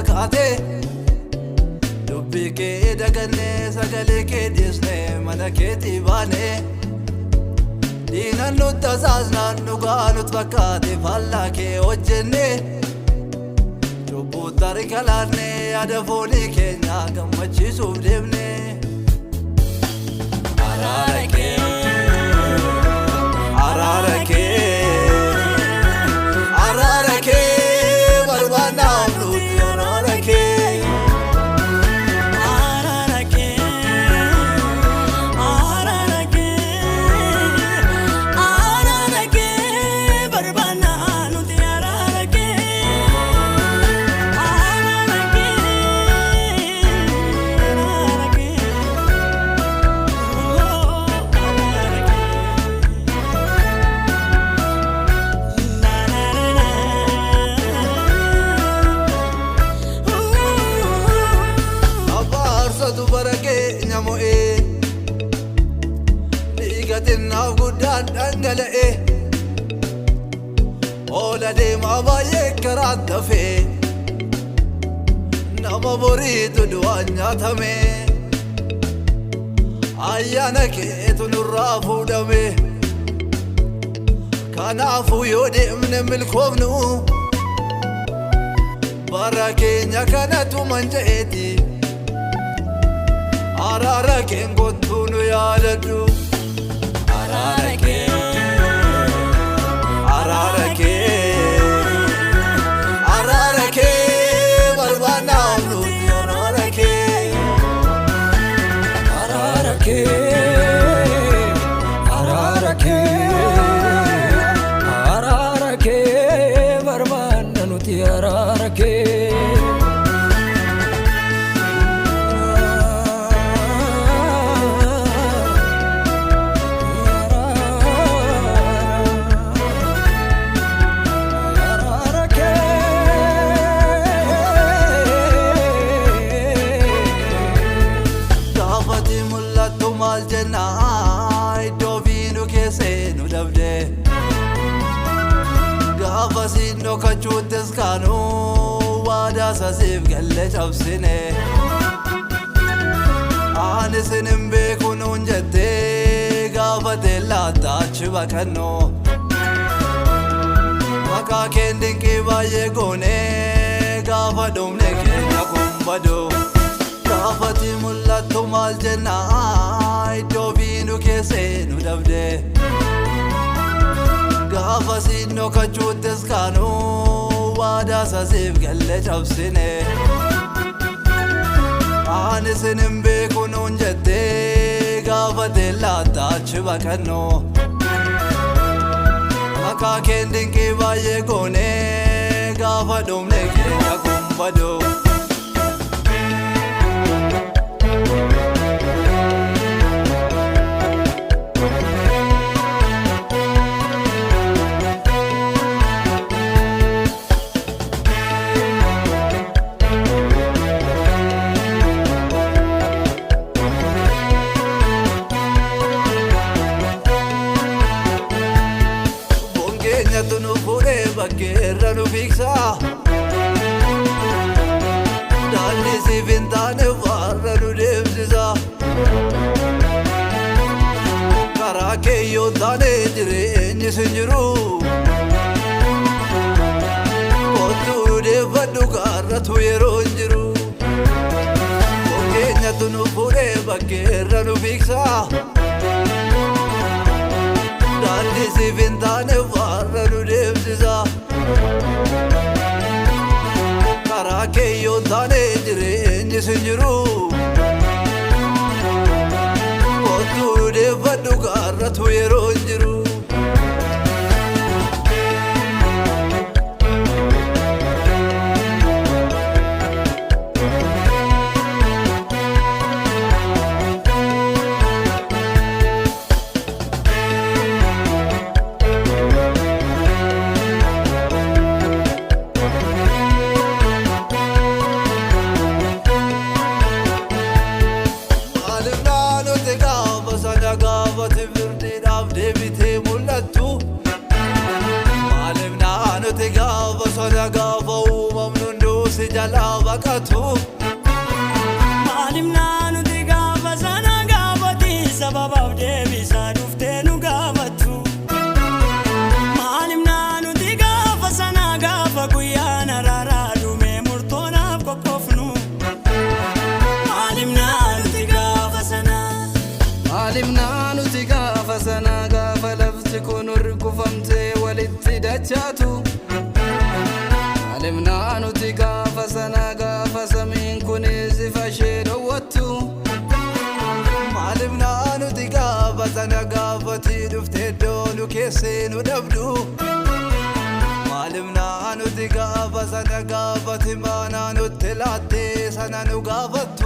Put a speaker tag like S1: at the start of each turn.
S1: kaate. Dubbii kee dagannee sagalee kee dhiisnee mana keetii baane. Diinan nutti asaasnaan dhugaa nutti fakkaate faallaa kee hojjenne. Cubbuutti harka laannee yaada foonii keenya gammachiisuuf deemne. Araara kee, araara kee, araara kee barbaannaaf nuti araara kee.
S2: Araara kee, araara kee, araara kee barbaanna nuti araara kee, araara kee, araara kee, araara kee. La la la la.
S1: Abaarsatu bara keenya mo'ee, dhiiga xinnaaf guddaan dhangala'ee, oola deemaa baay'ee karaan dafee, nama boriitu du'aan nyaatame. Ayyaana keetu nurraa fuudhame. Kanaafuu yoo deemne milkoofnu, bara keenya kanatu manja'eeti. Araara keen kottuu nu yaadadhu. Araara kee, araara kee, araara kee barbaannaaf nuti araara kee.
S3: Araara kee, araara kee, araara kee barbaanna nuti araara kee. Araara kee.
S1: Gaafati mul'attu maal jennaa iddoo fiinu keessee nu dhabde. Gaafa siin dhokachuuttis kaanu waadaa sasiif galle cabsine. Ani sin hin beeku nuun jettee gaafa teellaatti achi baqannu. Maqaa keen dinqii baay'ee goone gaafa dhumne keenya kun badu. Gaafati mul'attu maal jennaa iddoo fiinu keessee nu dhabde. Gaafa siin dhokachuuttis kaanu waadaa sasiif galle cabsine. Ani sin hin beeku nuun jettee gaafa teellaatti achi baqannu. Maqaa keen dinqii baay'ee goone gaafa dhumne keenya kun badu. Lubbuun keenyatu nu fuudhee bakkeerra nu fiigsa. Daandii siif hin taane faarra nu deemsisa. Karaa keeyyoo hin taane jireenyi sin jiru. Kottuu nu deeffadhu gaarratu yeroo hin jiru. Lubbuun keenyatu nu fuudhee bakkeerra nu fiigsa. Daandii siif hin taane faarra nu deemsisa. Karaa keeyyoo hin taane jireenyi sin jiru. Kottuu nu deeffadhu gaarratu yeroo hin jiru. Maaliif naannootti gaafa sana gaafate firdiidhaaf deebite. jalaa baqatu.
S2: Maalimnaa nuti gaafa sana gaafati sababaaf deebisaa dhuftee nu gaafattu. Maalimnaa nuti gaafa sana gaafa guyyaan araaraa dhumee murtoonaaf qophoofnu. Maalimnaa nuti gaafa sana.
S3: Maalimnaa nuti gaafa sana gaafa lafti kun urgufamtee walitti dachaatu. Maalimnaa nuti gaafa sana gaafa samiin kunis ifa ishee dhowwattu.
S1: Maalimnaa nuti gaafa sana gaafati dhuftee iddoo nu keessee nu dhabdu. Maalimnaa nuti gaafa sana gaafati maanaa nutti laattee sana nu gaafattu.